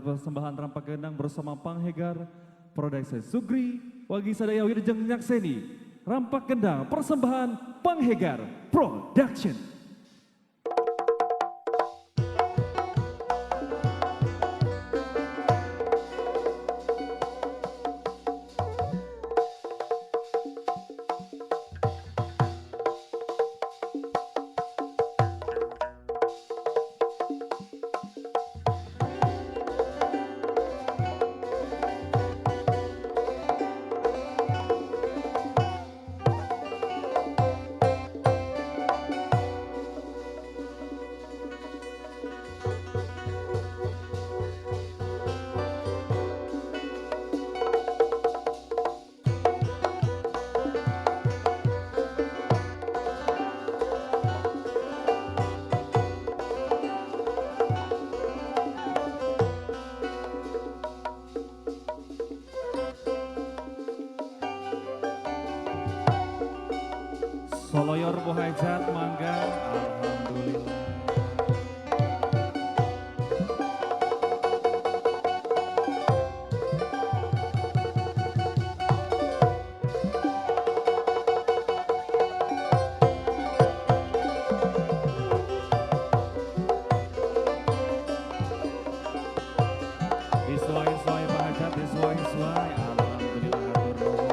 Persembahan Rampak Gendang bersama Panghegar Production. Sugri Wagi Sadaya Wilujeng Nyakseni Rampak Gendang persembahan Panghegar Production. Soloyor Bu Hajat mangga, alhamdulillah. Disuai-suai Bu Hajat, disuai-suai, alhamdulillah hatur nuhun.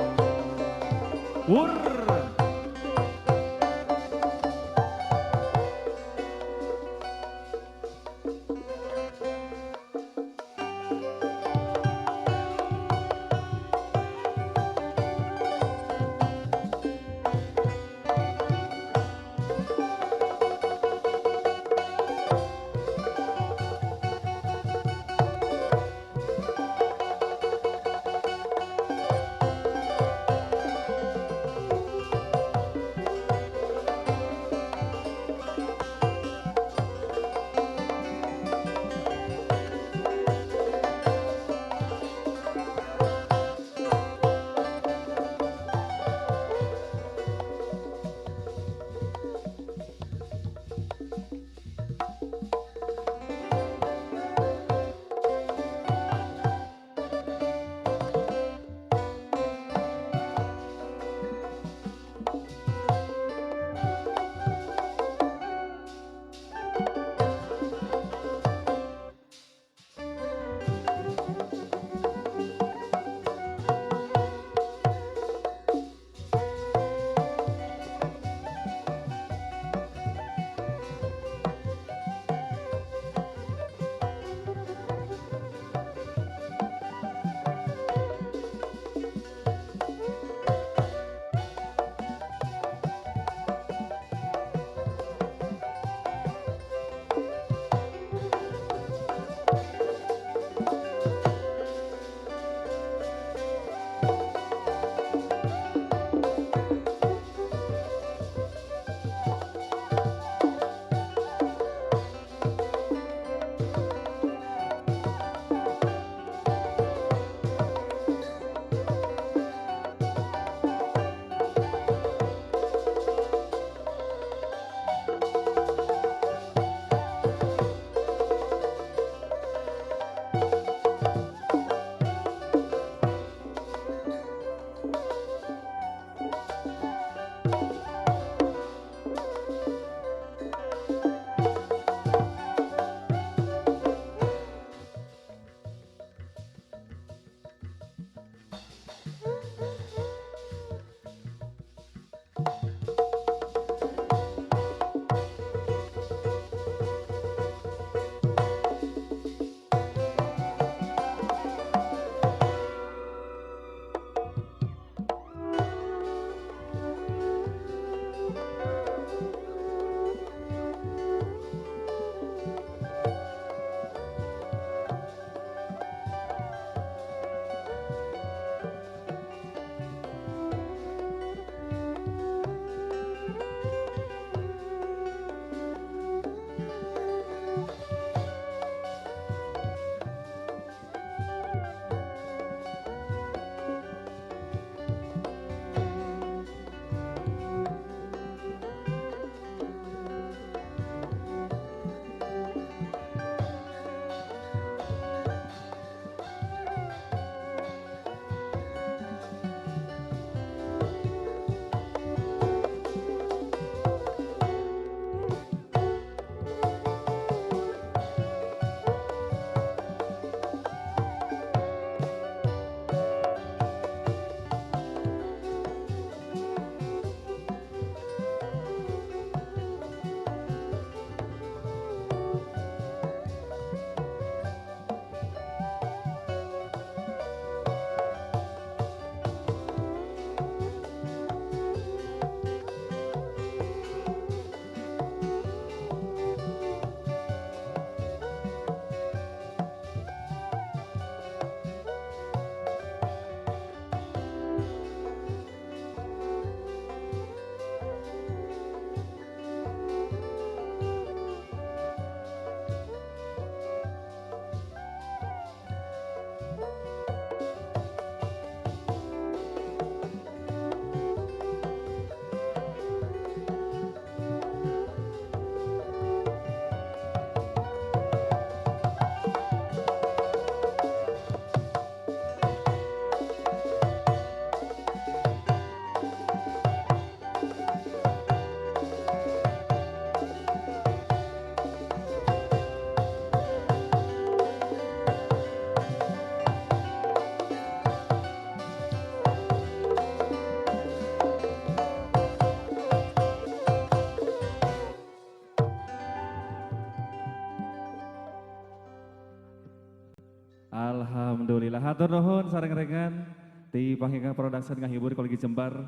Alhamdulillah, hatur nuhun sareng-rengan di Panghegar Production ngahibur keluarga Jembar.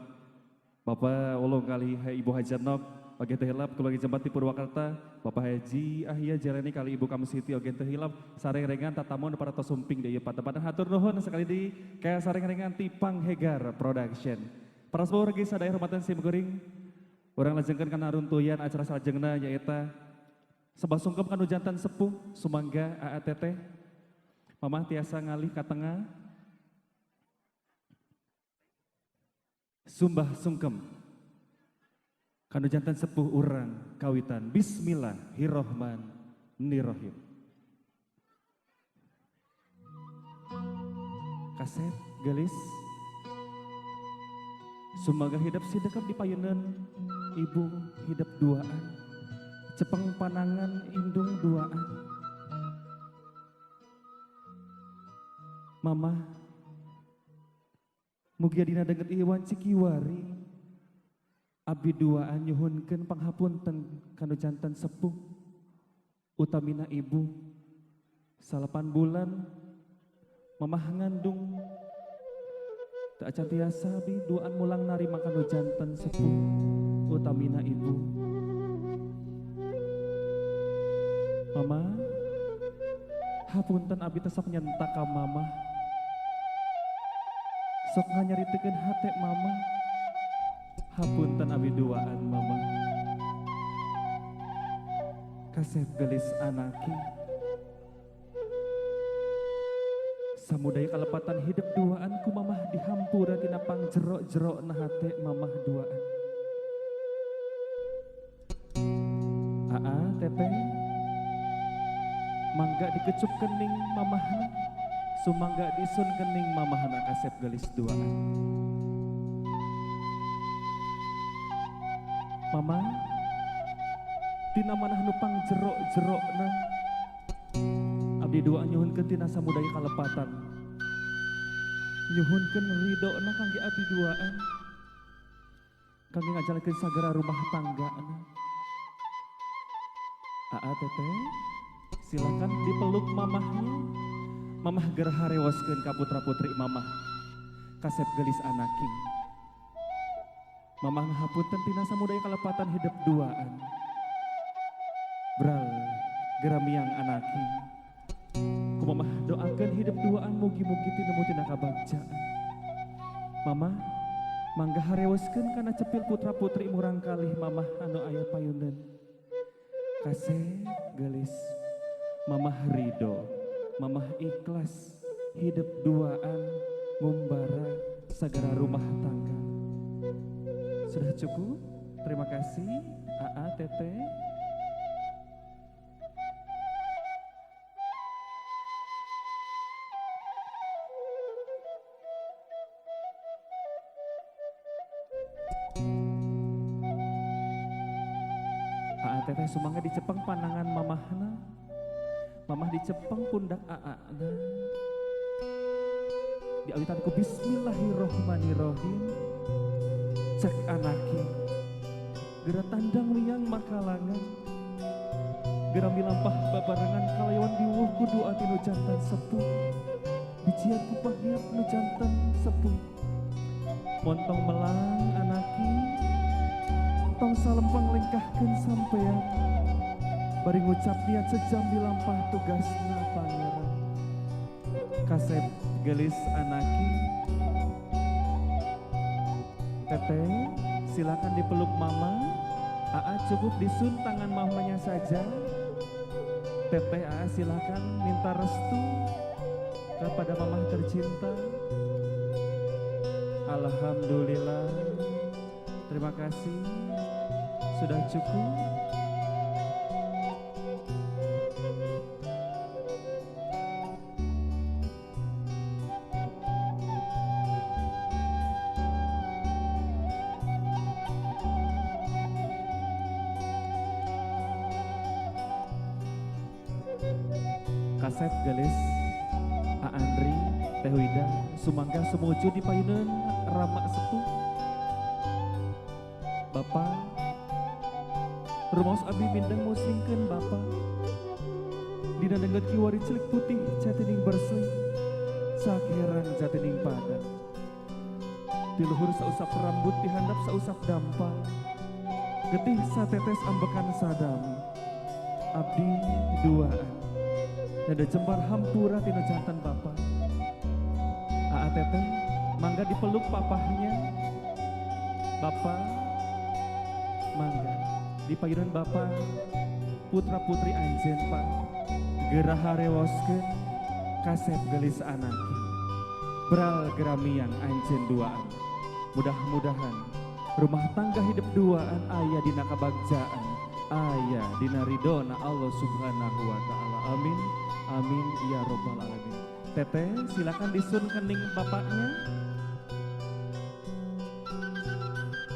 Bapak Ulung kali Ibu Hajanok, oge teu hilap keluarga Jembar di Purwakarta, Bapak Haji Ahya Jalani kali Ibu Kamsiti oge teu hilap sareng-rengan tatamun para tosumping di ieu patempatan. Hatur nuhun sekali di ka sareng-rengan ti Panghegar Production. Para sepuh wargi sadaya hormatan sim kuring, urang lajengkeun kana runtuyan acara salajengna nyaeta sembah sungkem kanu jantan sepuh sumangga aa teteh. Mamah tiasa ngalih ka tengah. Sumbah sungkem kanu jantan sepuh urang kawitan. Bismillahirrohmanirrohim. Kasep gelis sumaga hidep sidekep di payunan ibu hidep duaan cepeng panangan indung duaan. Mama mugia dina denget iwan cikiwari abdi duaan nyuhunkeun panghapunten kanu jantan sepuh utamina ibu 8 bulan mamah ngandung teu acan tiasa abdi duaan mulang narima kanu jantan sepuh utamina ibu. Mama hapunten abdi teh sok nyentak ka mama, sok nganyaritekeun hate mama. Hapunten abdi duaan mama. Kasep gelis anaki samudaya kalepatan hidep duaan ku mamah dihampura tina pangjero-jero na hate mamah duaan. Aa teteh mangga dikecup kening mamahna, sumangga disun kening mamahna kasep gelis duaan. Mama tina manah nu pangjero-jerona abdi duaan nyuhunkeun tina samudaya kalepatan, nyuhunkeun ridona kangge abdi duaan, kangge ngajalankeun sagara rumah tanggana. Aa teteh silakan dipeluk mamahnya. Mamah gerha rewoskeun ka putra-putri mamah kasep gelis anaking. Mamah ngahapunten tina samudaya kalepatan hidep duaan. Bral geramiang anaking. Ku mamah doakeun hidep duaan mugi-mugi tinemu tina kabagjaan. Mamah mangga harewoskeun kana cepil putra-putri murang kalih mamah anu aya payuneun. Kasep gelis mamah ridho, mamah ikhlas hidep duaan ngumbara sagara rumah tangga. Sudah cukup? Terima kasih Aa Teteh. Aa Teteh sumangga dicepeng panangan mamahna. Mamah dicepeng pundak aana. Diawitan ku bismillahirrohmanirrohim. Cek anaki gera tandang miang makalangan, gera milampah babarengan kalayawan diwuh kudu ati nu jantan sepuh, bijian ku panghiap nu jantan sepuh. Montong melang anaki tong salempang lengkahkeun sampean, bari ngucap niat sejam dilampah tugasna pangeran. Kasep gelis anaki. Teteh silakan dipeluk mama. Aa cukup disun tangan mamanya saja. Teteh Aa silakan minta restu kepada mamah tercinta. Alhamdulillah, terima kasih, sudah cukup. Kasep gelis A Andri Teh Wida sumangga sumuju di payuneun rama sepuh. Bapak rumaos abdi mindeng musingkeun Bapak. Dina dengget kiwari celik putih catining bersih. jatining padang. Di luhur sausap rambut, di handap sausap dampal. Getih satetes ambekan sadami. Abdi duaan. Nada jembar hampura tinu jantan bapak. Aa teteh mangga dipeluk papahnya. Bapak mangga di payunan bapak putra putri anjen pak. Geraha rewoskeun kasep gelis anaki. Bral geramiang anjen duaan. Mudah-mudahan rumah tangga hidup duaan aya dina kabagjaan, aya dina ridona Allah Subhanahu wa taala. Amin. Amin ya robbal alamin. Teteh silakan disun kening bapaknya.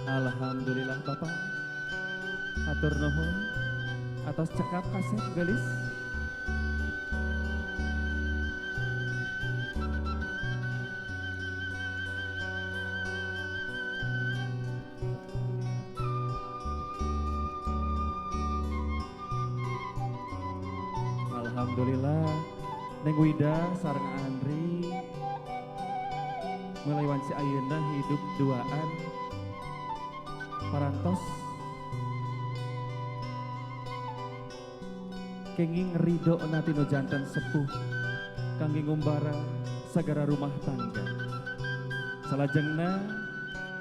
Alhamdulillah bapak. Hatur nuhun atas cekap kasep gelis. Alhamdulillah Neng Wida sareng Andri mulai wanci ayeuna hidup duaan parantos kenging ridho tinu jantan sepuh kangge ngumbara sagara rumah tangga. Salajengna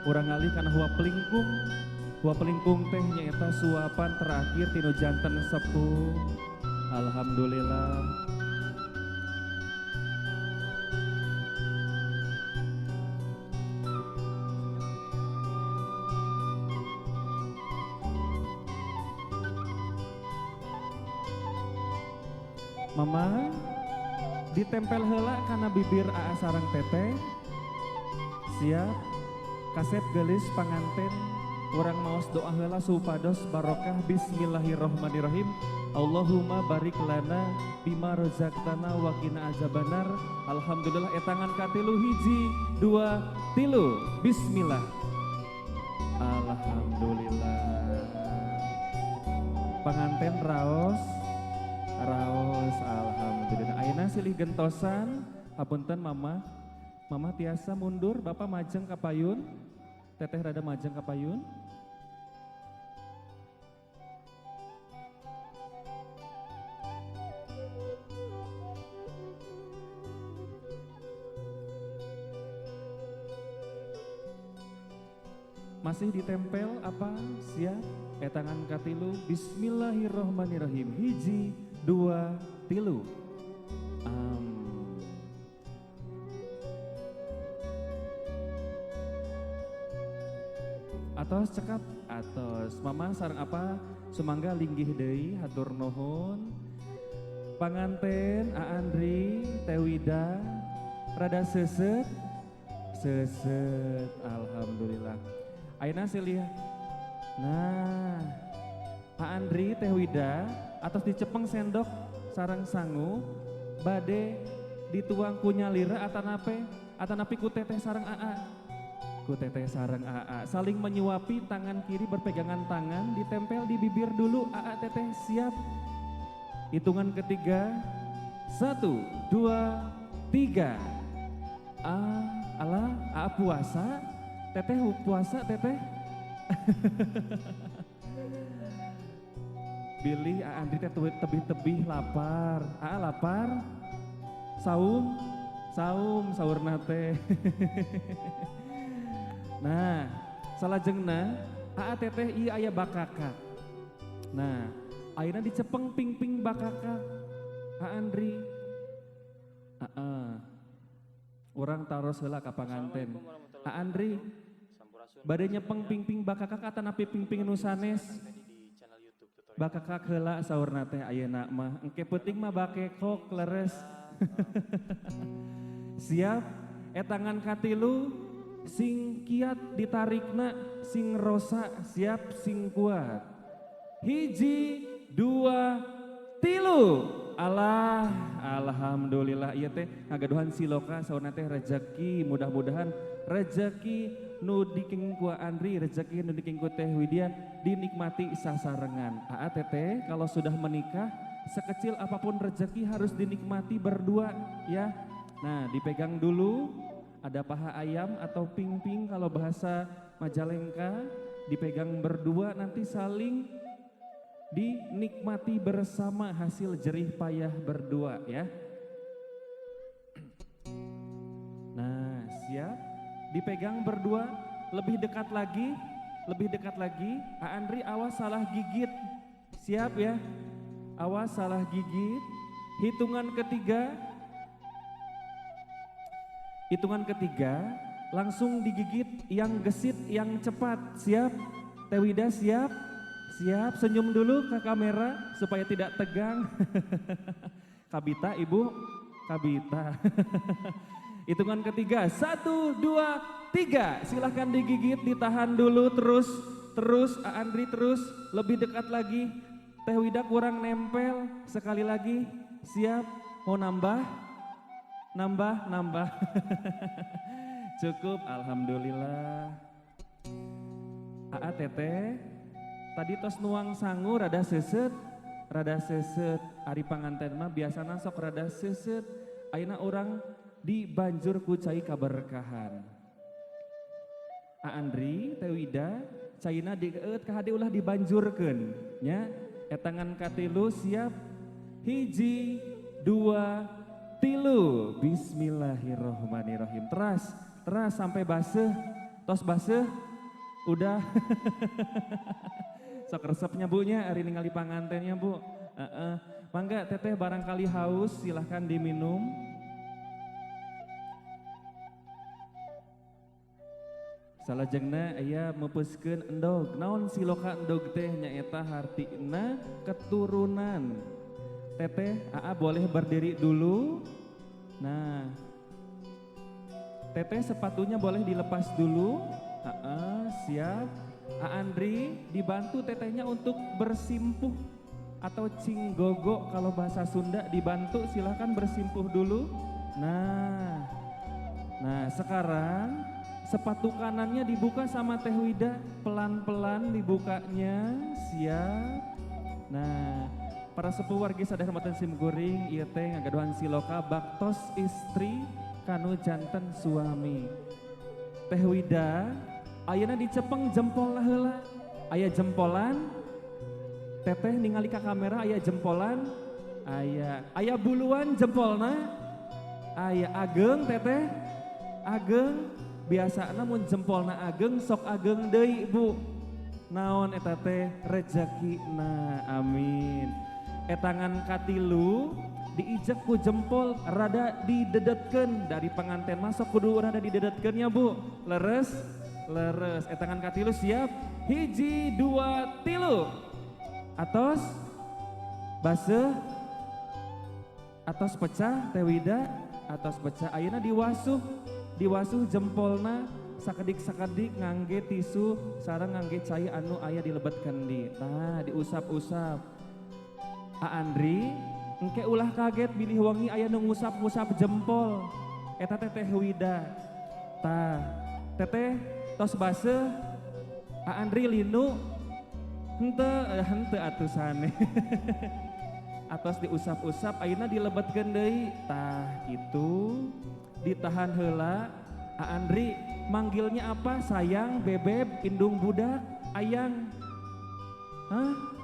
urang ngalih kana huap pelingkung. Huap pelingkung teh nyaeta suapan terakhir tinu jantan sepuh. Alhamdulillah. Mama ditempel heula kana bibir aa sareng teteh. Siap kasep gelis panganten urang maos doa heula supados barokah. Bismillahirrahmanirrahim. Allahumma barik lana bima razaqtana wa qina azabannar. Alhamdulillah etangan katilu hiji dua tilu. Bismillah. Alhamdulillah. Panganten raos raos alhamdulillah. Ayeuna silih gentosan. Hapunten mama. Mama tiasa mundur, bapak majeng ka payun. Teteh rada majeng ka payun. Masih ditempel apa? Siap. Etangan katilu. Bismillahirrahmanirrahim. Hiji, dua, tilu. Atos cekap atos. Mama sareng apa? Sumangga linggih deui hatur nuhun. Panganten A Andri, Teh Wida, rada seuseut. Seuseut alhamdulillah. Ayeuna silih. Nah, A Andri, Teh Wida atos dicepeng sendok sareng sangu bade dituang ku nyalira atanape atanapi ku teteh sareng aa. Ku teteh sareng aa. Saling menyuapi, tangan kiri berpegangan tangan, ditempel di bibir dulu aa teteh siap. Hitungan ketiga, 1, 2, 3. A, alah, aa puasa, teteh puasa teteh. Bilih aa Andri teh tebih-tebih lapar. Aa lapar, saum, saum, saurna teh. Nah, salajengna aa teteh ieu aya bakakak. Nah, ayeuna dicepeng ping-ping bakakak. Aa Andri. Aa. Urang taros heula ka panganten. Aa Andri, bade nyepeng ping-ping bakakak atanapi ping-ping nu sanes? Bakakak heula saurna teh ayeuna mah. Engke peuting mah bakekok leres. Siap, etangan katilu. Sing kiat ditarikna, sing rosa siap sing kuat. 1, 2, 3. Alah, alhamdulillah ieu teh ngagaduhan siloka saurna teh rezeki, mudah-mudahan rezeki nu dikeng ku Andri, rezeki nu dikeng ku Teh Widya dinikmati sasarengan. Aa teteh kalau sudah menikah sekecil apapun rezeki harus dinikmati berdua ya. Nah, dipegang dulu. Ada paha ayam atau ping-ping kalau bahasa Majalengka, dipegang berdua nanti saling dinikmati bersama hasil jerih payah berdua ya. Nah, siap. Dipegang berdua, lebih dekat lagi, lebih dekat lagi. A Andri awas salah gigit. Siap ya. Awas salah gigit. Hitungan ketiga. Hitungan ketiga, langsung digigit yang gesit, yang cepat. Siap? Teh Wida siap? Siap, senyum dulu ke kamera supaya tidak tegang. Kabita Ibu, kabita. Hitungan ketiga, 1, 2, 3. Silahkan digigit, ditahan dulu terus, terus, A Andri terus, lebih dekat lagi. Teh Wida kurang nempel, sekali lagi. Siap, mau nambah? Nambah, nambah. Cukup, alhamdulillah. Aa Teteh, tadi tos nuang sangu rada seset, rada seset. Ari panganten mah biasana sok rada seset. Ayeuna urang dibanjur ku cai kaberkahan. A Andri, Teh Wida, caina dikeut ka hade ulah dibanjurkeun nya. Etangan katilu siap. 1, 2, 3. Bismillahirrohmanirrohim. Teras, teras sampai baseuh. Tos baseuh, udah. Sok resepnya Bu nya, hari ningali pangantennya Bu. Mangga Teteh barangkali haus silahkan diminum. Salajengna aya meupeuskeun endog. Naon siloka endog teh nyaeta hartina keturunan. Teteh, Aa boleh berdiri dulu. Nah, Teteh sepatunya boleh dilepas dulu. Aa, siap. A Andri dibantu tetehnya untuk bersimpuh atau cinggogo kalau bahasa Sunda, dibantu silahkan bersimpuh dulu. Nah, nah sekarang sepatu kanannya dibuka sama Teh Wida, pelan-pelan dibukanya, siap. Nah, para sepuh wargi sadaya hormatan simkuring, ieu teh ngagaduhan siloka baktos istri kanu janten suami. Teh Wida ayeuna dicepeng jempol heula. Aya jempolan, teteh ningali ka kamera aya jempolan, aya aya buluan jempolna, aya ageng teteh, ageng. Biasana mun jempolna ageng sok ageng deui Bu. Naon eta teh rezekina, amin. Etangan katilu diijek ku jempol rada didedetkeun, dari pengantin masuk kudu rada didedetkeun ya Bu. Leres, leres. Etangan katilu siap. 1, 2, 3. Atos baseuh, atos pecah Teh Wida, atos pecah. Ayeuna diwasuh, diwasuh jempolna sakedik-sakedik ngangge tisu sareng ngangge cai anu aya di lebet kendi. Nah, diusap-usap. A Andri, engke ulah kaget bilih wangi aya nu ngusap-ngusap jempol. Eta teh Teh Wida. Tah, teteh tos baseuh, A Andri linu henteu, henteu atusane. Atos diusap-usap ayeuna dilebetkeun deui. Tah, kitu. Ditahan heula. A Andri manggilnya apa? Sayang, bebeb, indung budak, ayang. Hah?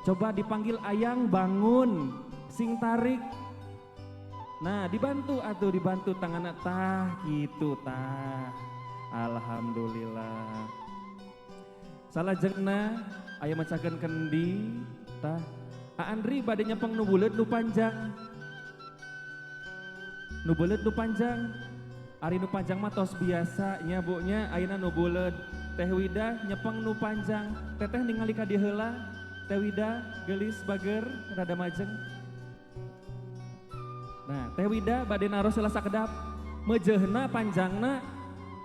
Coba dipanggil ayang, bangun, sing tarik. Nah, dibantu atuh, dibantu tanganna tah gitu tah. Alhamdulillah. Salajengna aya macakeun kendi tah. A Andri bade nyepeng nu buleud nu panjang. Nu buleud nu panjang. Ari nu panjang mah tos biasa nya Bu nya, ayeuna nu buleud. Teh Wida nyepeng nu panjang. Teteh ningali ka dieu heula. Teh Wida geulis bager rada majeng. Nah, Teh Wida bade naros heula sakedap. Meujeuhna panjangna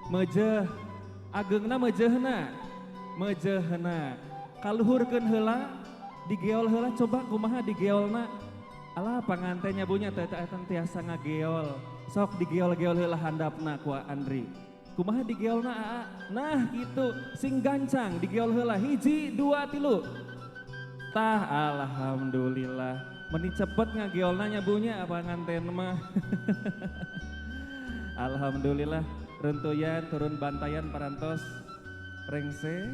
meujeuh, ageungna meujeuhna, meujeuhna. Kaluhurkeun heula, digeol heula coba kumaha digeolna. Alah pangantennya bunya teh teh tiasa ngageol. Sok digeol-geol heula handapna ku Andri. Kumaha digeolna aa? Nah gitu, sing gancang digeol heula 1, 2, 3. Tah alhamdulillah. Meni cepet ngageolna nya bunya panganten mah. Alhamdulillah runtuyan turun bantayan parantos rengse.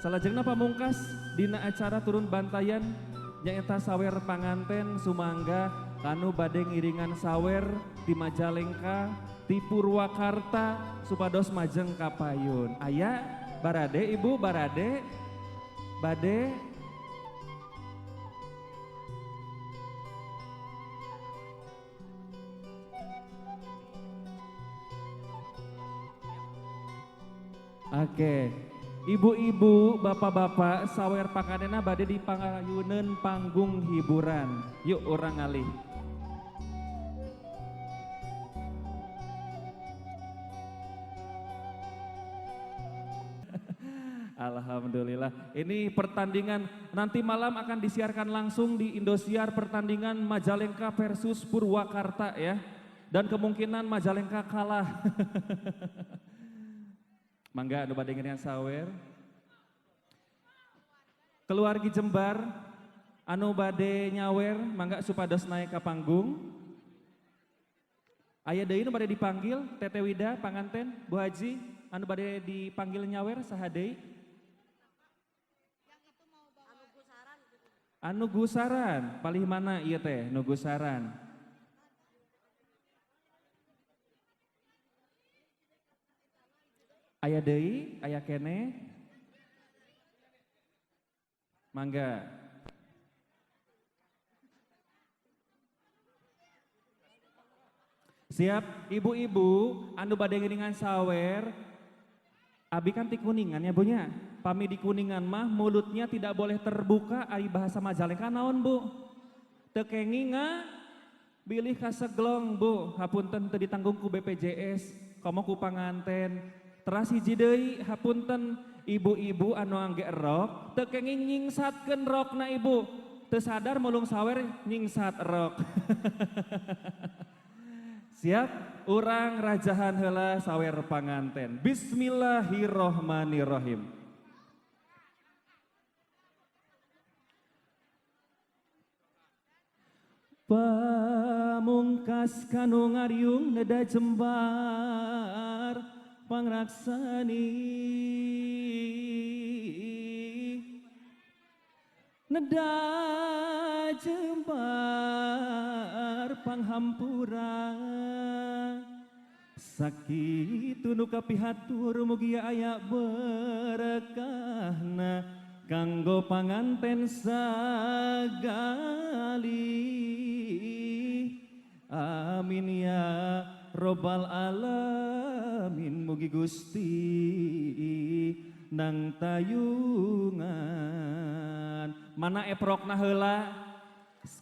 Salajengna pamungkas dina acara turun bantayan nyaeta sawer panganten sumangga kanu bade ngiringan sawer di Majalengka di Purwakarta supados majeng kapayun. Aya barade ibu barade bade. Oke, ibu-ibu, bapak-bapak, sawer pangantenna bade di pangayuneun panggung hiburan. Yuk urang ngalih. Alhamdulillah. Ini pertandingan nanti malam akan disiarkan langsung di Indosiar, pertandingan Majalengka versus Purwakarta ya. Dan kemungkinan Majalengka kalah. Mangga anu bade ngiringan sawer. Keluargi Jembar anu bade nyawer mangga supados naik ke panggung. Aya deui nu bade dipanggil Teteh Wida panganten Bu Haji anu bade dipanggil nyawer saha deui? Anu gusaran, palih mana ieu teh nu gusaran? Aya deui, aya keneh. Mangga. Siap, ibu-ibu anu bade ngiringan sawer. Abi kan ti Kuningan ya Bu nya. Pami di Kuningan mah mulutnya tidak boleh terbuka, ari bahasa Majalengka naon Bu? Teu kenging bilih kaseglong Bu, hapunten teu ditanggung ku BPJS, komo ku panganten. Teras hiji deui hapunten ibu-ibu anu angge rok teu kenging nyingsatkeun rokna ibu. Teu sadar mulung sawer nyingsat rok. Siap, urang rajahan heula sawer panganten. Bismillahirrohmanirrohim. Pamungkas kanu ngariung neda jembar pangraksani, neda jembar panghampura. Sakitu nu kapihatur mugi aya berkahna kanggo panganten sagali. Amin ya robbal alamin, mugi Gusti nang tayungan. Mana eprokna heula?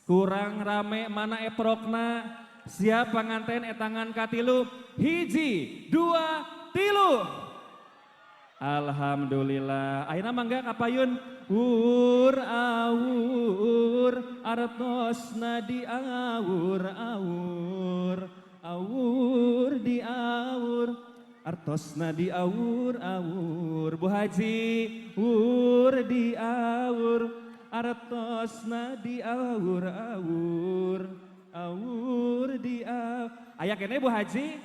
Kurang rame mana eprokna? Siap panganten etangan katilu. 1, 2, 3. Alhamdulillah. Ayeuna mangga kapayun. Ur awur artosna di awur awur, awur di awur artosna di awur awur. Bu Haji ur di awur artosna di awur awur, awur di awur. Aya kene Bu Haji?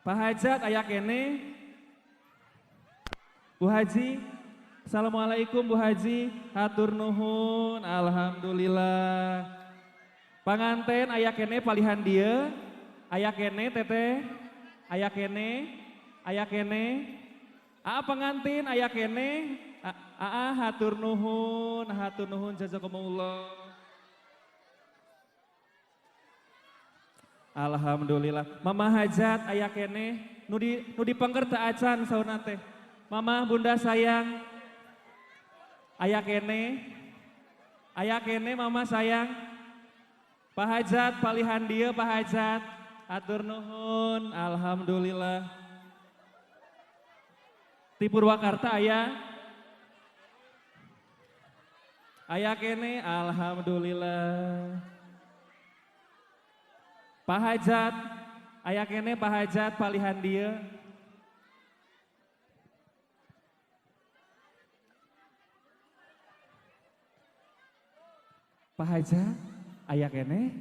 Pak Hajat aya kene? Bu Haji, Assalamualaikum Bu Haji, hatur nuhun, alhamdulillah. Panganten aya kene palihan dieu, aya kene teteh, aya kene, aya kene. Aa pengantin aya kene, aa hatur nuhun, hatur nuhun jazakumullah. Alhamdulillah. Mama Hajat aya kene, nu dipengker teu acan saurna teh. Mama bunda sayang aya kene, aya kene mama sayang. Pak Hajat palihan dieu Pak Hajat, hatur nuhun, alhamdulillah. Ti Purwakarta aya, aya kene, alhamdulillah. Pak Hajat aya kene Pak Hajat palihan dieu. Pak Hajat aya kene?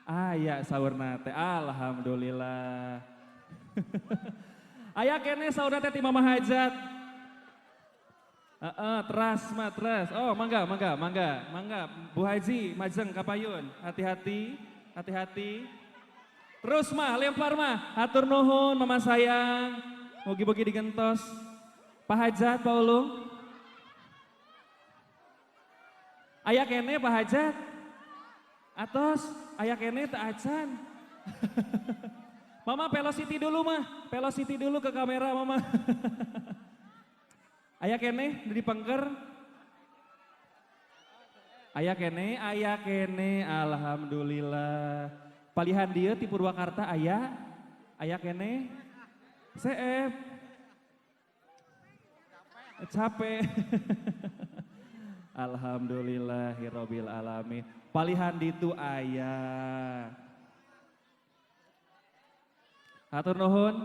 Aya saurna teh, alhamdulillah. Aya keneh saurna teh ti Mama Hajat. Heeh, teras mah teras. Oh, mangga, mangga, mangga, mangga. Bu Haji, majeng kapayun. Hati-hati, hati-hati. Terus mah, lempar mah. Hatur nuhun Mama sayang. Mugi-mugi digentos. Pak Hajat, Pak Ulung. Aya keneh Pak Hajat. Atos, aya keneh teu acan. Mama velocity dulu mah, velocity dulu ke kamera Mama. Aya keneh di pengker. Aya keneh, alhamdulillah. Palihan dieu ti Purwakarta aya, aya keneh. Seep. Capek. Alhamdulillahirabbil alamin. Palihan ditu aya. Hatur nuhun.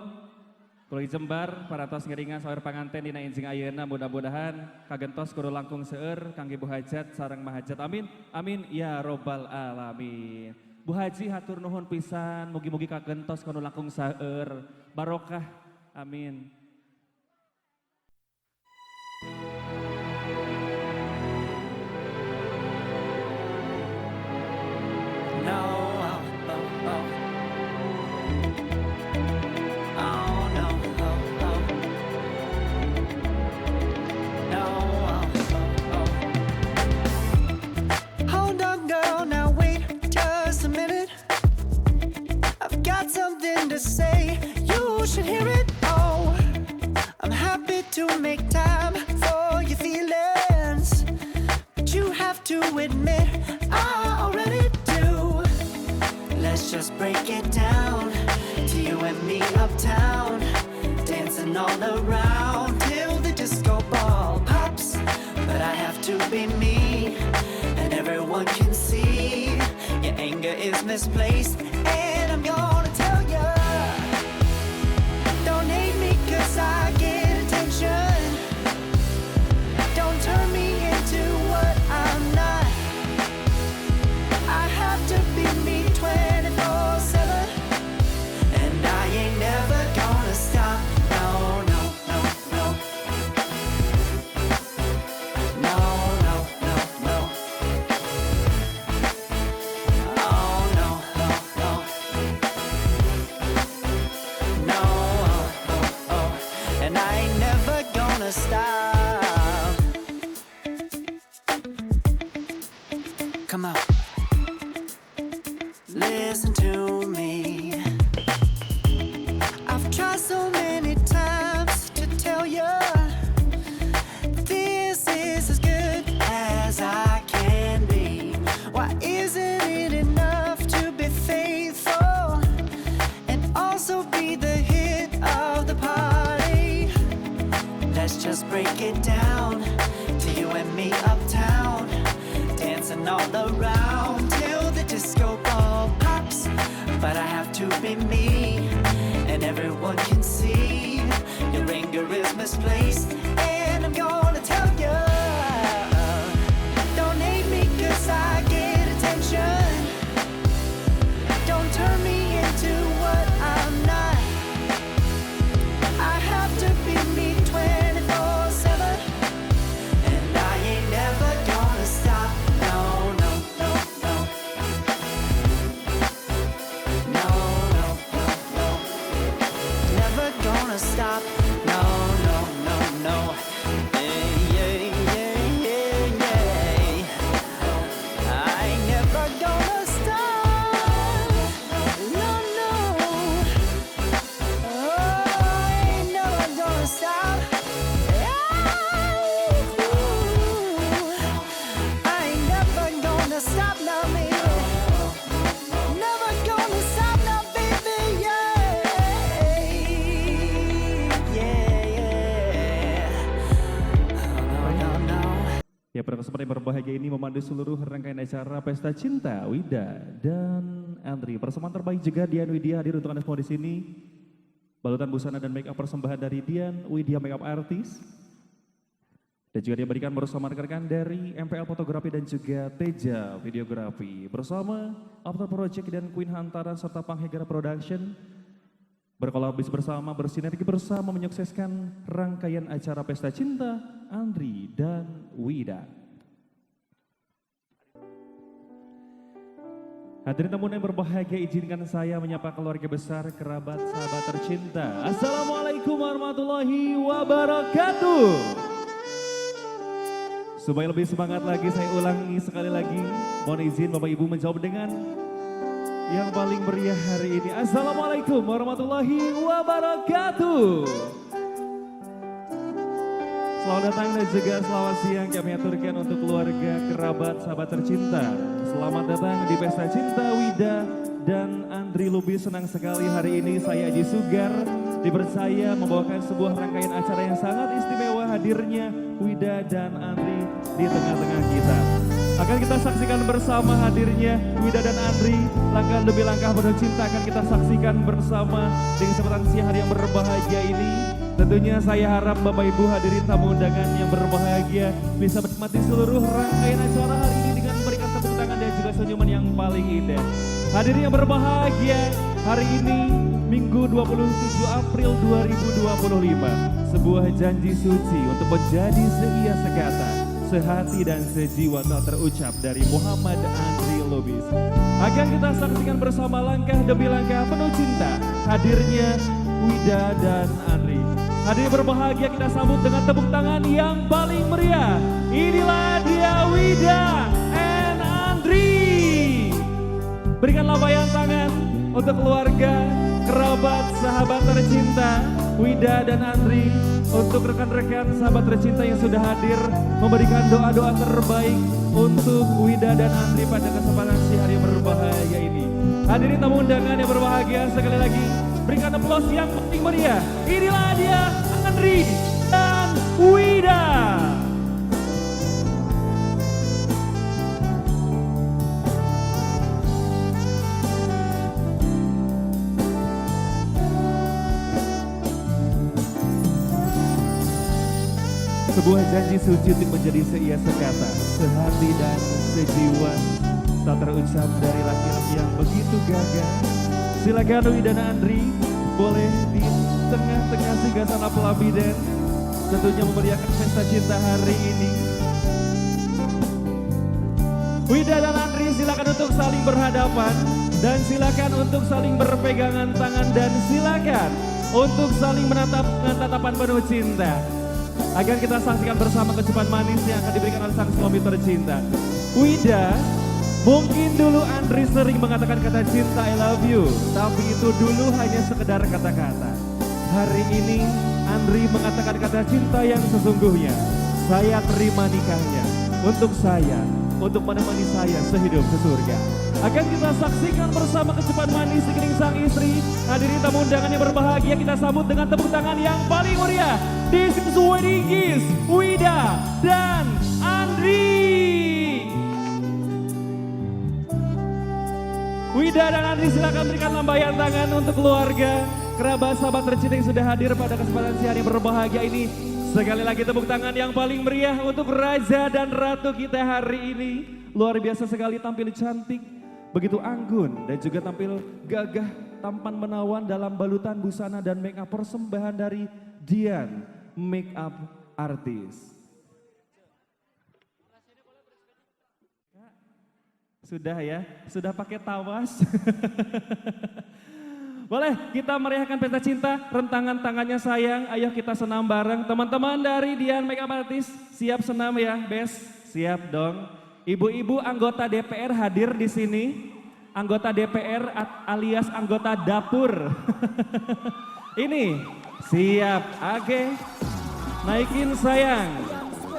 Keluarga Jembar parantos ngiringan sawer panganten dina enjing ayeuna, mudah-mudahan kagentos kudu langkung seueur kangge Bu Hajat sareng Mahajat. Amin. Amin ya robbal alamin. Bu Haji hatur nuhun pisan, mugi-mugi kagentos kudu langkung seueur. Barokah. Amin. No, oh, oh, oh. Oh, no, oh, oh. No, oh, oh, oh. Hold on, girl, now wait just a minute. I've got something to say, you should hear it. Oh, I'm happy to make time for your feelings, but you have to admit I already do. Let's just break it down to you and me uptown, dancing all around till the disco ball pops. But I have to be me, and everyone can see your anger is misplaced, and I'm gonna tell ya. Don't hate me 'cause I get attention. Don't turn me into what I'm not. I have to be me 24/7, and I ain't never gonna stop. No, no, no, no. No, no, no, no. Oh, no, no, no. No, oh, oh, oh. And I ain't never gonna stop. Come on. Listen to me. I've tried so many times to tell ya this is as good as I can be. Why isn't it enough to be faithful and also be the hit of the party? Let's just break it down to you and me uptown, dancing all around till the disco ball pops. But I have to be me, and everyone can see your anger is misplaced, and I'm gonna tell ya. Don't hate me 'cause I get attention. Don't turn me into what I'm not. I have to be me 24/7, and I ain't never gonna stop. No, no, no, no. No, no, no, no. Never gonna stop. No, no, no, no. Yeah, yeah, yeah, yeah, yeah. I ain't never gonna stop. No, no. Oh, I ain't never gonna stop. I ain't never gonna stop now, baby. Never gonna stop now, baby. Yeah, yeah, yeah. Oh, no, no, no. Ya, pada kesempatan yang berbahagia ini memandu seluruh rangkaian acara Pesta Cinta Wida dan Andri. Persembahan terbaik juga Dian Widya hadir untuk Anda semua di sini. Balutan busana dan make up persembahan dari Dian Widya Makeup Artist. Dan juga diberikan bersama rekan-rekan dari MPL Fotografi dan juga Teja Videografi. Bersama After Project dan Queen Hantaran serta Panghegara Production. Berkolaborasi bersama, bersinergi bersama menyukseskan rangkaian acara Pesta Cinta Andri dan Wida. Hadirin tamu yang berbahagia, izinkan saya menyapa keluarga besar, kerabat, sahabat tercinta. Assalamualaikum warahmatullahi wabarakatuh. Supaya lebih semangat lagi, saya ulangi sekali lagi. Mohon izin Bapak Ibu menjawab dengan yang paling meriah hari ini. Assalamualaikum warahmatullahi wabarakatuh. Selamat datang dan juga selamat siang kami aturkan untuk keluarga, kerabat, sahabat tercinta. Selamat datang di Pesta Cinta Wida dan Andri Lubis. Senang sekali hari ini saya Aji Sugar dipercaya membawakan sebuah rangkaian acara yang sangat istimewa, hadirnya Wida dan Andri di tengah-tengah kita. Akan kita saksikan bersama hadirnya Wida dan Andri, langkah demi langkah penuh cinta akan kita saksikan bersama di kesempatan siang hari yang berbahagia ini. Tentunya saya harap Bapak Ibu hadirin tamu undangan yang berbahagia bisa menikmati seluruh rangkaian acara hari ini dengan memberikan tepuk tangan dan juga senyuman yang paling indah. Hadirin yang berbahagia, hari ini Minggu 27 April 2025, sebuah janji suci untuk menjadi seia sekata, sehati dan sejiwa telah terucap dari Muhammad Andri Lubis. Akan kita saksikan bersama langkah demi langkah penuh cinta hadirnya Wida dan Andri. Hadirin berbahagia, kita sambut dengan tepuk tangan yang paling meriah. Inilah dia Wida and Andri. Berikan lambaian tangan untuk keluarga, kerabat, sahabat tercinta Wida dan Andri. Untuk rekan-rekan sahabat tercinta yang sudah hadir memberikan doa-doa terbaik untuk Wida dan Andri pada kesempatan siang hari yang berbahagia ini. Hadirin tamu undangan yang berbahagia, sekali lagi berikan aplaus yang paling meriah. Inilah dia Andri dan Wida. Sebuah janji suci untuk menjadi seia sekata, sehati dan sejiwa, tak terucap dari laki-laki yang begitu gagah. Silakan Wida dan Andri, boleh di tengah-tengah singgasana pelabiden, tentunya memeriahkan pesta cinta hari ini. Wida dan Andri silakan untuk saling berhadapan, dan silakan untuk saling berpegangan tangan, dan silakan untuk saling menatap dengan tatapan penuh cinta. Agar kita saksikan bersama kecupan manis yang akan diberikan oleh sang suami tercinta. Wida, mungkin dulu Andri sering mengatakan kata cinta I love you, tapi itu dulu hanya sekedar kata-kata. Hari ini Andri mengatakan kata cinta yang sesungguhnya. Saya terima nikahnya untuk saya, untuk menemani saya sehidup sesurga. Akan kita saksikan bersama kecupan manis di kening sang istri. Hadirin tamu undangan yang berbahagia, kita sambut dengan tepuk tangan yang paling meriah. This is wedding kiss Wida dan Andri. Wida dan Andri silakan berikan lambaian tangan untuk keluarga, kerabat, sahabat tercinta yang sudah hadir pada kesempatan siang yang berbahagia ini. Sekali lagi tepuk tangan yang paling meriah untuk raja dan ratu kita hari ini. Luar biasa sekali, tampil cantik, begitu anggun dan juga tampil gagah, tampan menawan dalam balutan busana dan make up persembahan dari Dian Make Up Artist. Sudah ya, sudah pakai tawas. Boleh kita meriahkan pesta cinta, rentangan tangannya sayang, ayo kita senam bareng. Teman-teman dari Dian Make Up Artist, siap senam ya, Bes? Siap dong. Ibu-ibu anggota DPR hadir di sini, anggota DPR alias anggota dapur. Ini siap, oke. Naikin sayang.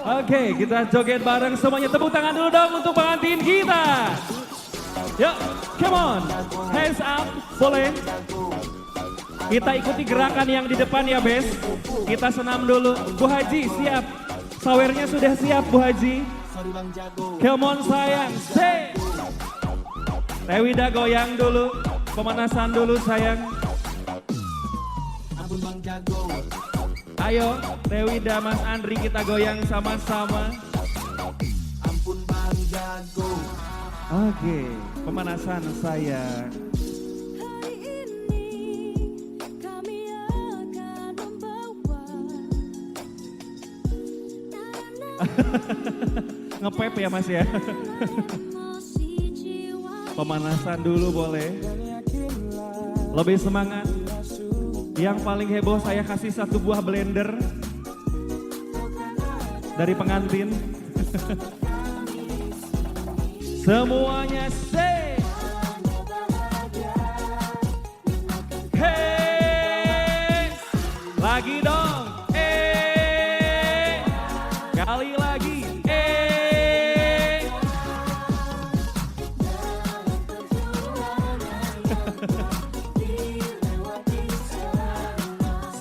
Oke, kita joget bareng semuanya. Tepuk tangan dulu dong untuk pengantin kita. Yuk, come on. Hands up, boleh. Kita ikuti gerakan yang di depan ya, Bes. Kita senam dulu. Bu Haji, siap. Sawernya sudah siap, Bu Haji. Come on sayang, say. Teh Wida goyang dulu, pemanasan dulu sayang. Ayo, Teh Wida, Mas Andri kita goyang sama-sama. Ampun Bang Jago. Oke, pemanasan sayang. Hari ini kami akan membawa Ngepep ya Mas ya. emosi jiwa. Pemanasan dulu boleh. Lebih semangat. Yang paling heboh saya kasih 1 buah blender dari pengantin. Semuanya say. Hey. Lagi dong. Kali lagi.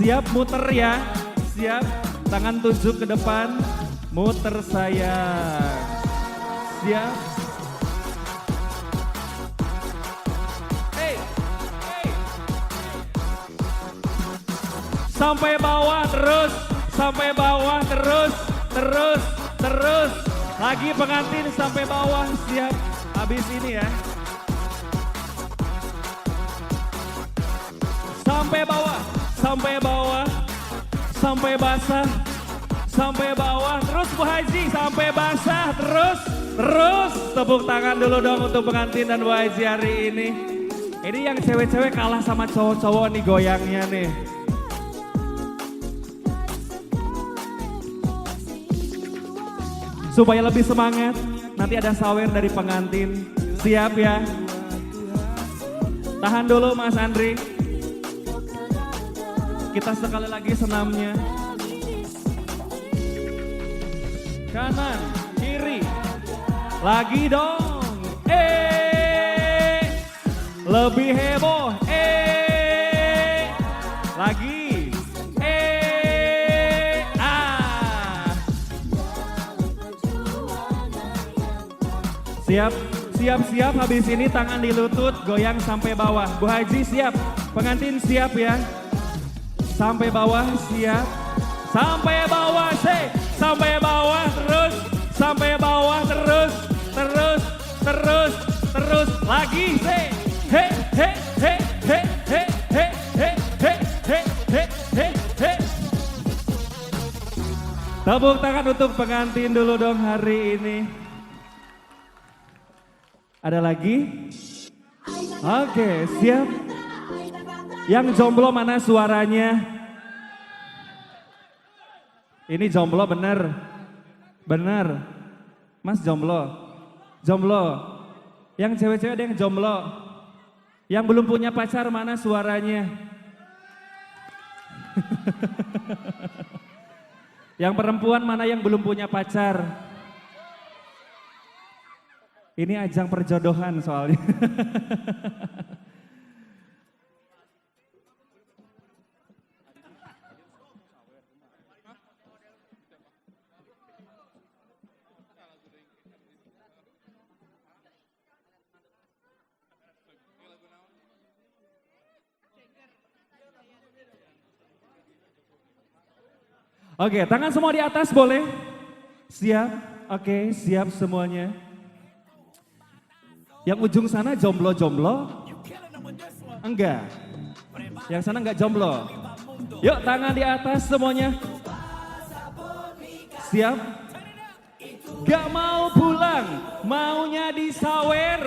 Siap muter ya. Siap. Tangan tunjuk ke depan. Muter sayang. Siap. Hey, hey. Sampai bawah terus, sampai bawah terus, terus, terus. Lagi pengantin sampai bawah, siap. Habis ini ya. Sampai bawah, sampai bawah, sampai basah, sampai bawah. Terus Bu Haji sampai basah, terus, terus. Tepuk tangan dulu dong untuk pengantin dan Bu Haji hari ini. Ini yang cewek-cewek kalah sama cowok-cowok nih goyangnya nih. Supaya lebih semangat, nanti ada sawer dari pengantin. Siap ya? Tahan dulu Mas Andri. Kita sekali lagi senamnya. Kanan, kiri. Lagi dong. Lebih heboh. Lagi. Ah. Siap, siap, siap. Habis ini tangan di lutut, goyang sampai bawah. Bu Haji siap, pengantin siap ya. Sampai bawah siap. Sampai bawah, say. Sampai bawah terus, sampai bawah terus, terus, terus, terus. Lagi, say. He, he, he, he, he, he, he, he, he, he, he, he. Tepuk tangan untuk pengantin dulu dong hari ini. Ada lagi? Oke, siap. Yang jomblo mana suaranya? Ini jomblo bener. Bener. Mas jomblo. Jomblo. Yang cewek-cewek ada yang jomblo. Yang belum punya pacar mana suaranya? Yang perempuan mana yang belum punya pacar? Ini ajang perjodohan soalnya. Oke, tangan semua di atas boleh? Siap? Oke, siap semuanya. Yang ujung sana jomblo-jomblo? Enggak. Yang sana enggak jomblo. Yuk tangan di atas semuanya. Siap? Gak mau pulang, maunya disawer.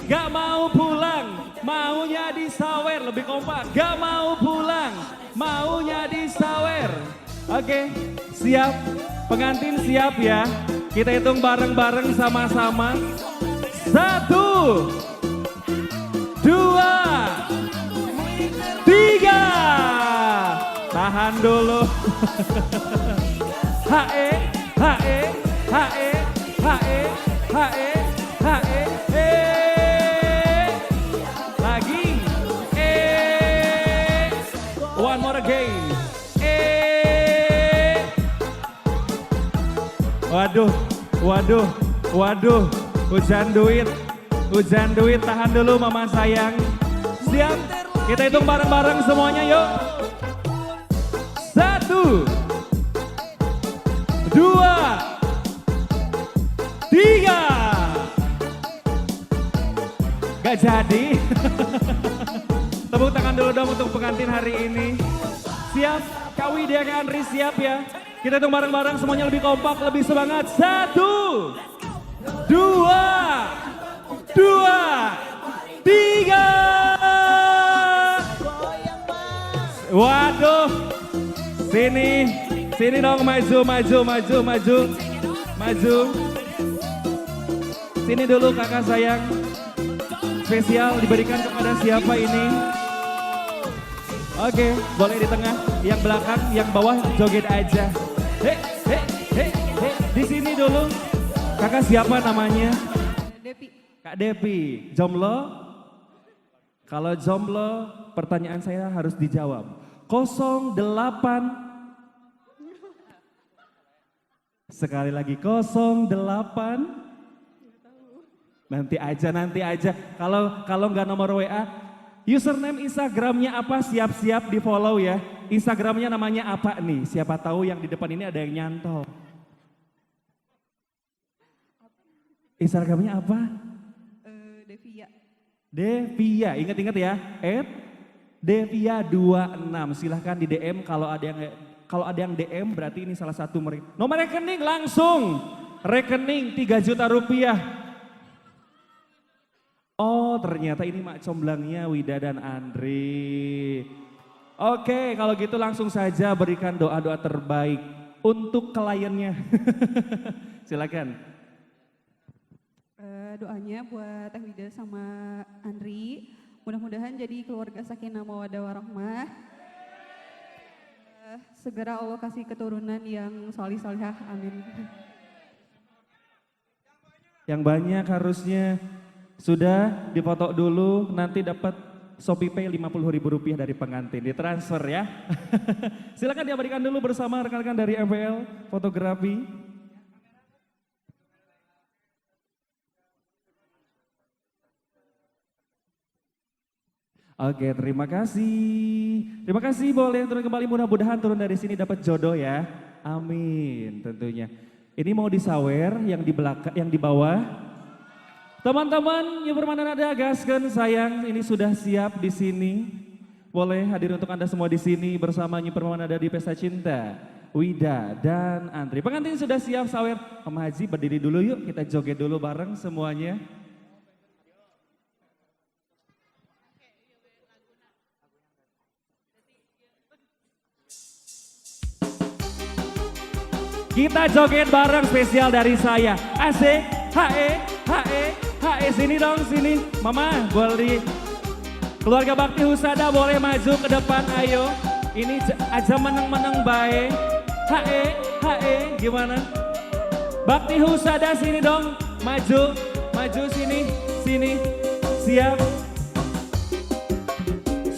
Gak mau pulang, maunya disawer. Lebih kompak. Gak mau pulang, maunya disawer. Oke, siap. Pengantin siap ya. Kita hitung bareng-bareng sama-sama. 1, 2, 3. Tahan dulu. H E H E H E H E H E H E E. Lagi. E. One more again. E. Waduh, waduh, waduh. Hujan duit, hujan duit, tahan dulu mama sayang. Siap, kita hitung bareng-bareng semuanya yuk. 1, 1, 2, 3. Gak jadi. Tepuk tangan dulu dong untuk pengantin hari ini. Siap, Kak Widya, Kak Andri siap ya. Kita hitung bareng-bareng semuanya lebih kompak, lebih semangat. 1, 2, 2, 3. Waduh, sini, sini dong, maju, maju, maju, maju, maju. Sini dulu kakak sayang. Spesial diberikan kepada siapa ini? Oke, boleh di tengah, yang belakang, yang bawah joget aja. He, he, he, he. Di sini dulu. Kakak siapa namanya? Depi. Kak Depi. Jomblo? Kalau jomblo, pertanyaan saya harus dijawab. 08. Sekali lagi 08. Nanti aja, nanti aja. Kalau nggak nomor WA, username Instagramnya apa? Siap-siap di follow ya. Instagramnya namanya apa nih? Siapa tahu yang di depan ini ada yang nyantol. Instagramnya apa? Devia. Devia, ingat-ingat ya. @Devia26. Silahkan di DM kalau ada yang DM berarti ini salah satu mereka. Nomor rekening langsung. Rekening 3 juta rupiah. Oh ternyata ini mak comblangnya Wida dan Andri. Oke kalau gitu langsung saja berikan doa-doa terbaik untuk kliennya. Silakan. Doanya buat Teh Wida sama Andri. Mudah-mudahan jadi keluarga sakinah mawaddah warahmah. Segera Allah kasih keturunan yang solih solihah, amin. Yang banyak harusnya. Sudah dipoto dulu, nanti dapat ShopeePay Rp50.000 dari pengantin, ditransfer ya. Silakan diabadikan dulu bersama rekan-rekan dari MPL Fotografi. Oke, terima kasih. Terima kasih, boleh turun kembali, mudah-mudahan turun dari sini dapat jodoh ya. Amin tentunya. Ini mau disawer yang di belakang, yang di bawah. Teman-teman, New Permana Nada, gaskeun sayang, ini sudah siap di sini. Boleh hadir untuk Anda semua di sini bersama New Permana Nada di Pesta Cinta, Wida dan Andri. Pengantin sudah siap sawer. Om Haji berdiri dulu yuk, kita joget dulu bareng semuanya. Kita joget bareng spesial dari saya. Asik, HE, HE, HE, sini dong, sini. Mama, boleh. Keluarga Bakti Husada boleh maju ke depan, ayo. Ini aja meneng-meneng bae. HE, HE, gimana? Bakti Husada sini dong, maju, maju sini, sini. Siap.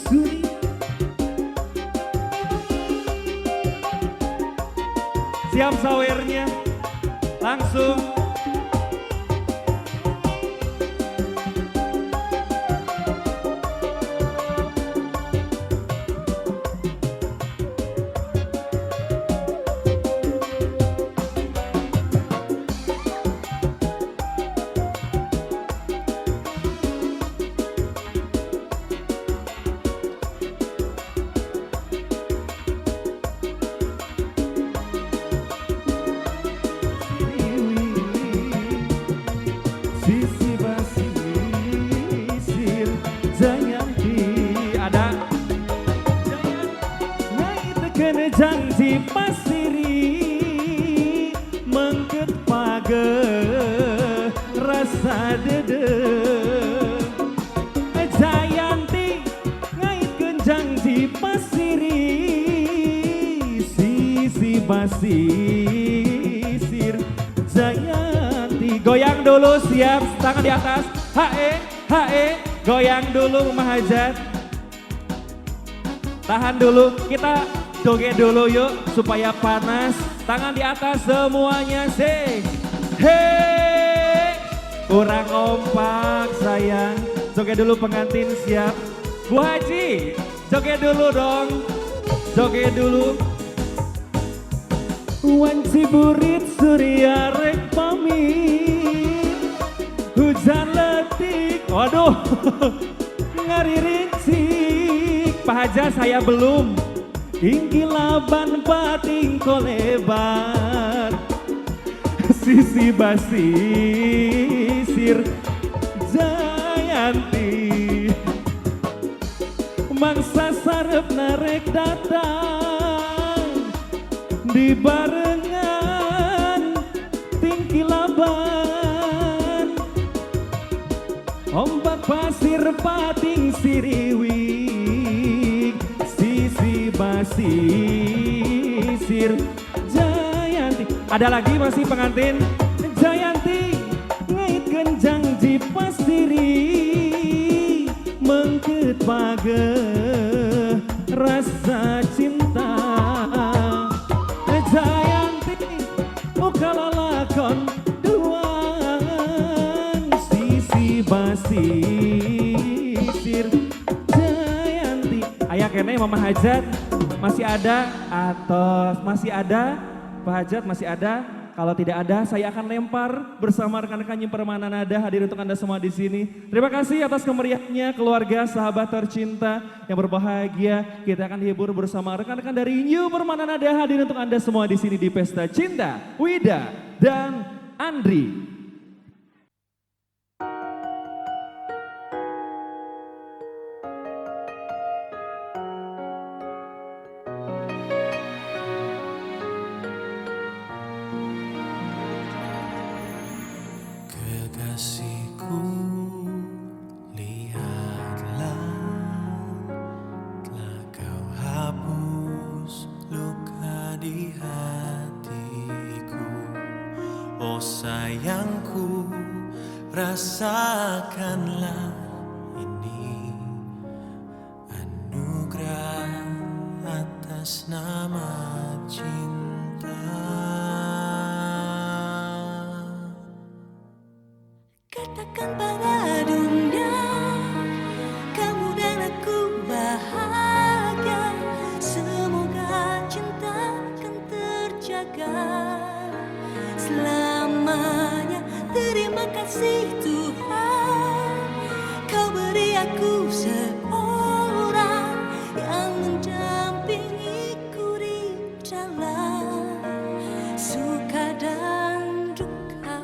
Suri. Siap sawernya, langsung. Sisi basisir Jayanti ada Naik janji pasiri mengket page rasa dede Jayanti ngaitkeun janji pasiri sisi basisir Jayanti. Goyang dulu, siap, tangan di atas. HE, HE, goyang dulu Mama Hajat. Tahan dulu, kita joget dulu yuk supaya panas. Tangan di atas semuanya sih. Hei, kurang kompak sayang. Joget dulu pengantin siap. Bu Haji, joget dulu dong. Joget dulu. Wanci burit surya rek pamit, hujan letik, waduh, ngaririncik. Pak Haja saya belum, tinggi laban pating kolebar, sisi basisir Jayanti, mangsa sarep narek datang di barengan tingki laban, ombak pasir pating siriwik, sisi basisir Jayanti. Ada lagi masih pengantin Jayanti ngaitkeun janji pastiri, mengket page rasa cinta. Jayanti muka lalakon duaan, sisi basisir Jayanti. Aya kene Mama Hajat masih ada atau masih ada Pak Hajat masih ada? Kalau tidak ada, saya akan lempar bersama rekan-rekan New Permana Nada hadir untuk Anda semua di sini. Terima kasih atas kemeriahannya keluarga, sahabat tercinta yang berbahagia. Kita akan dihibur bersama rekan-rekan dari New Permana Nada hadir untuk Anda semua di sini di Pesta Cinta, Wida dan Andri. Kekasihku, lihatlah, telah kau hapus luka di hatiku. Oh sayangku, rasakanlah ini anugerah atas nama cinta. Katakan pada dunia, kamu dan aku bahagia. Semoga cinta kan terjaga selamanya. Terima kasih Tuhan, kau beri aku seorang yang mendampingiku di jalan suka dan duka.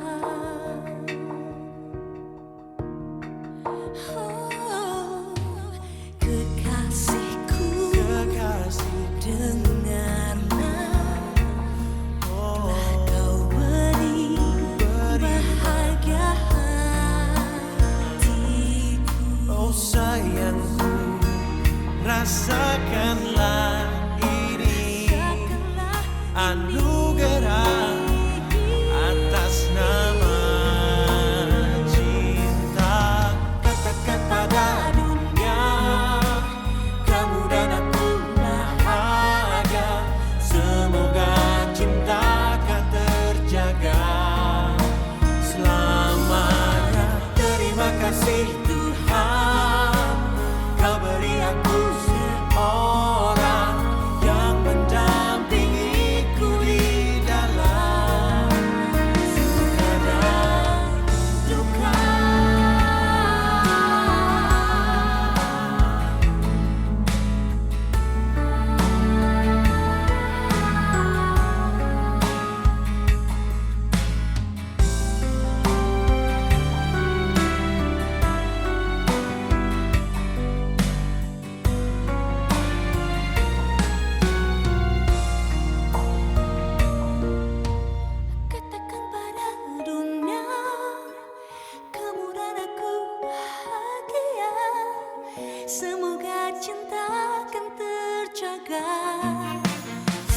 Oh, kekasihku, dengarlah, telah kau beri bahagia hatiku. Oh sayangku, rasakanlah ini anugerah atas nama cinta. Katakan pada dunia, kamu dan aku bahagia. Semoga cinta akan terjaga selamanya. Terima kasih Tuhan, kau beri aku seorang yang mendampingiku di dalam suka dan duka. Katakan pada dunia, kamu dan aku bahagia. Semoga cinta akan terjaga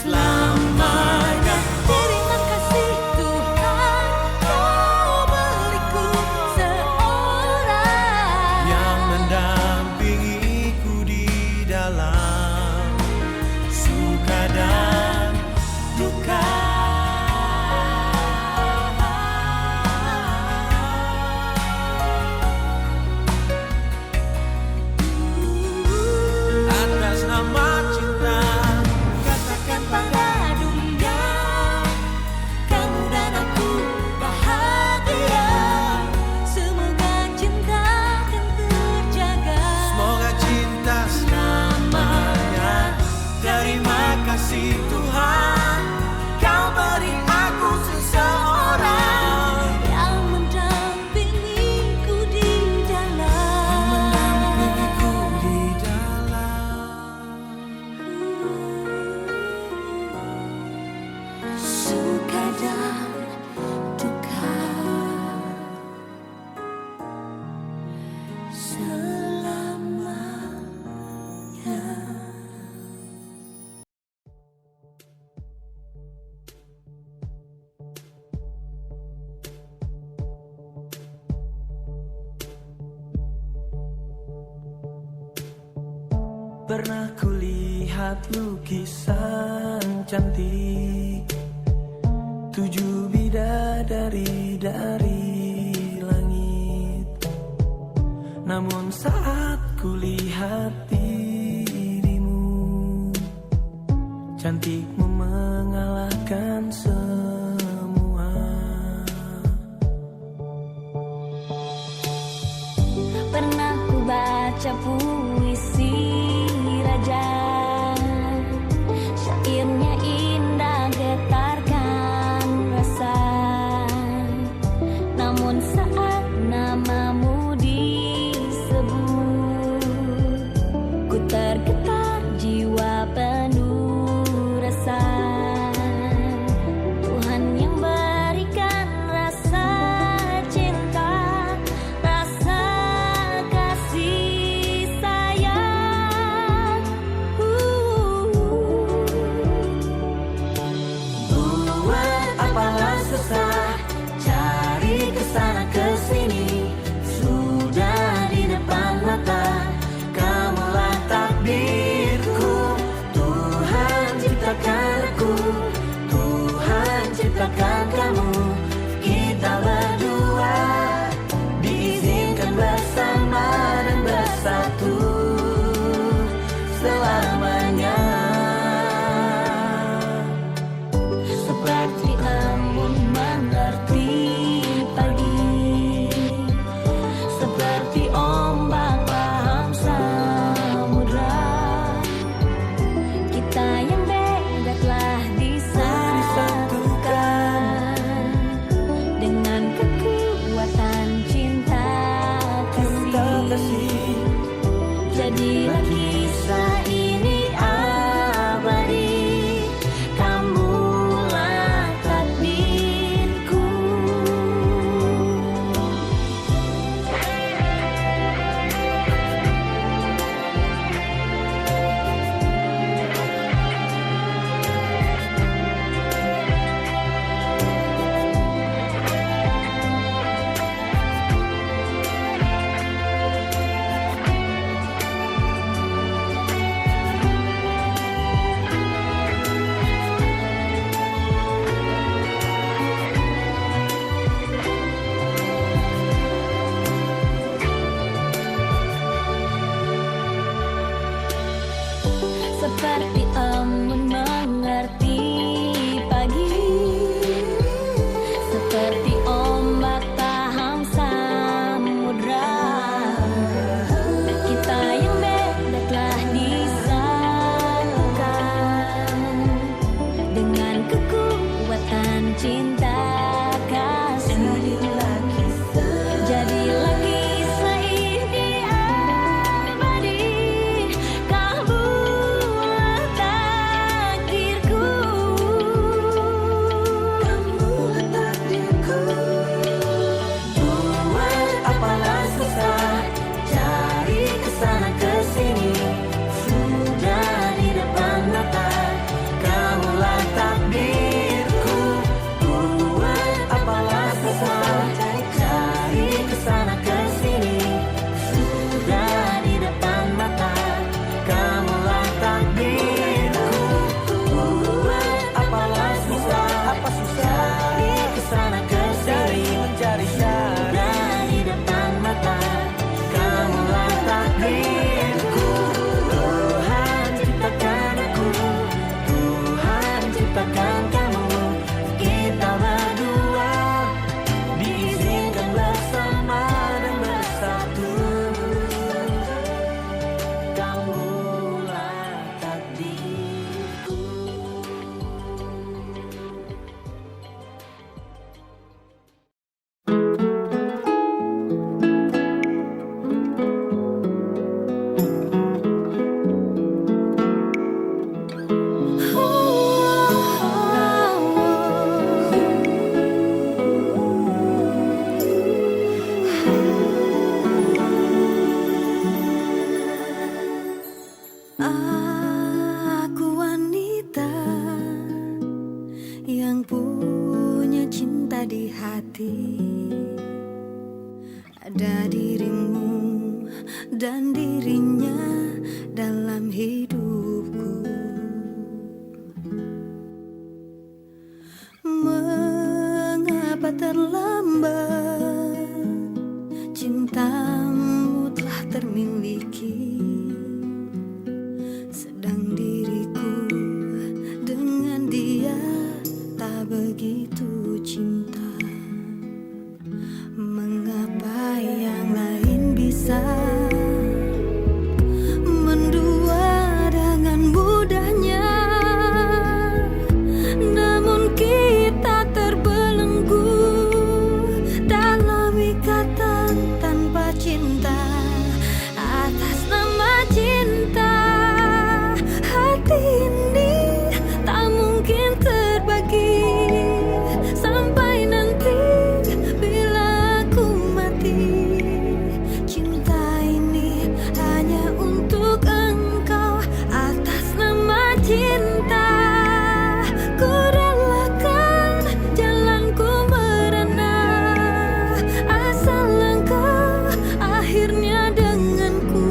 selamanya. Terima kasih Tuhan, kau beriku seorang yang mendampingiku di dalam suka dan duka. Atas nama cinta. Pernah kulihat lukisan cantik, 7 bidadari dari langit. Namun saat kulihat dirimu, cantikmu mengalahkan semua. Pernah ku baca puisi raja, syairnya indah getarkan rasa. Namun saat namamu disebut, ku tergetar jiwa penuh rasa. Tuhan yang berikan rasa cinta, rasa kasih sayang. Buat apalah susah cari kesana kesini, sudah di depan mata, kamulah takdirku. Tuhan ciptakan aku, Tuhan ciptakan kamu, kita berdua diizinkan bersama dan bersatu selamanya. Seperti embun mengerti pagi, seperti ombak paham samudra. Kita yang beda telah disatukan dengan kekuatan cinta Cinta kasih. Kasih. Jadilah kisah ini abadi, kamulah takdirku. Seperti embun mengerti pagi, seperti ombak paham samudra. Kita yang beda telah disatukan dengan kekuatan cinta kasih. Jadilah kisah ini abadi, kamulah takdirku. Kamulah takdirku. Buat apalah susah cari kesana kesini, sudah di depan mata, kamulah takdirku. Buat apalah susah cari kesana kesini, sudah di depan mata, kamulah takdirku. Buat apalah susah cari kesana kesini, mencari sudah di depan mata, kamulah takdirku. Tuhan ciptakan aku, Tuhan ciptakan kamu, kita berdua diizinkan bersama dan bersatu. Kamulah takdirku. Aku wanita yang punya cinta di hati. Ada dirimu dan dirinya dalam hidupku. Mengapa terlambat cintamu telah termiliki, sedang diriku dengan dia tak begitu cinta. Mengapa yang lain bisa mendua dengan mudahnya, namun kita terbelenggu dalam ikatan tanpa cinta. Atas nama cinta, hati ini tak mungkin terbagi. Sampai nanti bila aku mati, cinta ini hanya untuk engkau. Atas nama cinta, ku relakan jalanku merana, asal engkau akhirnya denganku.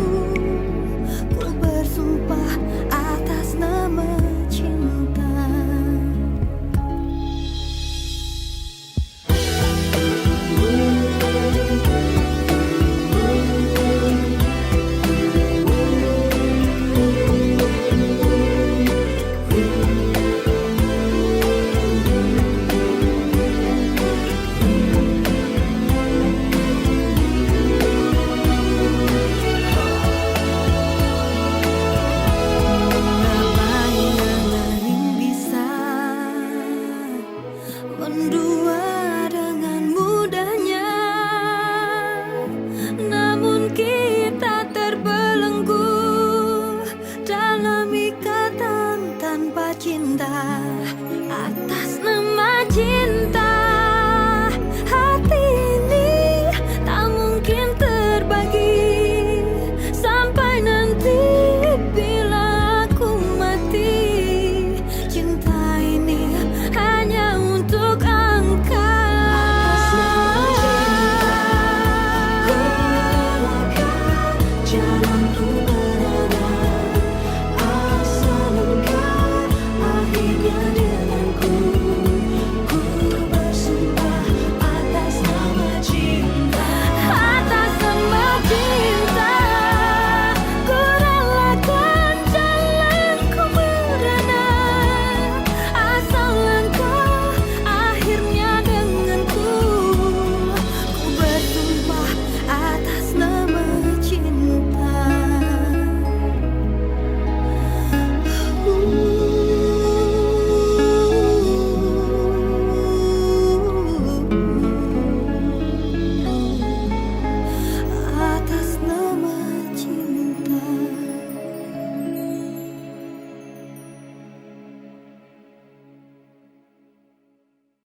Ku bersumpah atas nama cinta. Mengapa yang lain bisa mendua dengan mudahnya, namun kita terbelenggu dalam ikatan tanpa cinta. Atas